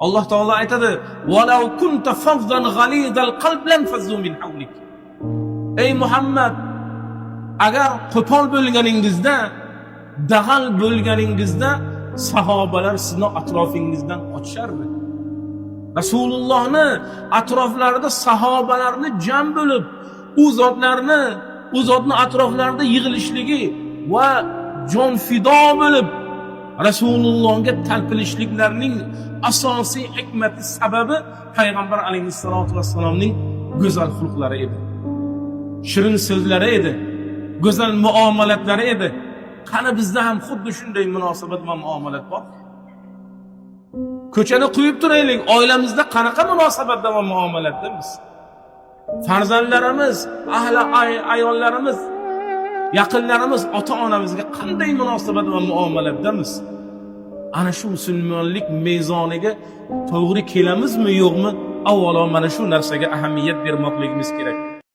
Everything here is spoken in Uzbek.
Alloh taolo aytadi: "Walau kunta fazzan ghalidal qalb lanfazzu min hawlik." Ey Muhammad, agar qo'pol bo'lganingizda, dag'al bo'lganingizda sahobalar sizni atrofingizdan qochishardi. Rasulullohni atroflarida sahobalarni jam bo'lib, u zotni atroflarida yig'ilishligi va jon fido bo'lib Rasulullohga talpinishliklarining asosiy hikmati, sababi payg'ambar alayhissalotu vassalomning go'zal xulqlari edi. Shirin so'zlari edi, go'zal muomalatlari edi. Qani, bizda ham xuddi shunday munosabat va muomalat bor? Ko'chani qo'yib turaylik, oilamizda qanaqa munosabatda va muomalatdamiz? Farzandlarimiz, ahli ayollarimiz, yaqinlarimiz, ota onamizga qanday munosabat va muomalatdamiz? Ana shu musulmonlik mezoniga to'g'ri kelamizmi, yo'qmi? Avvalo mana shu narsaga ahamiyat bermoqligimiz kerak.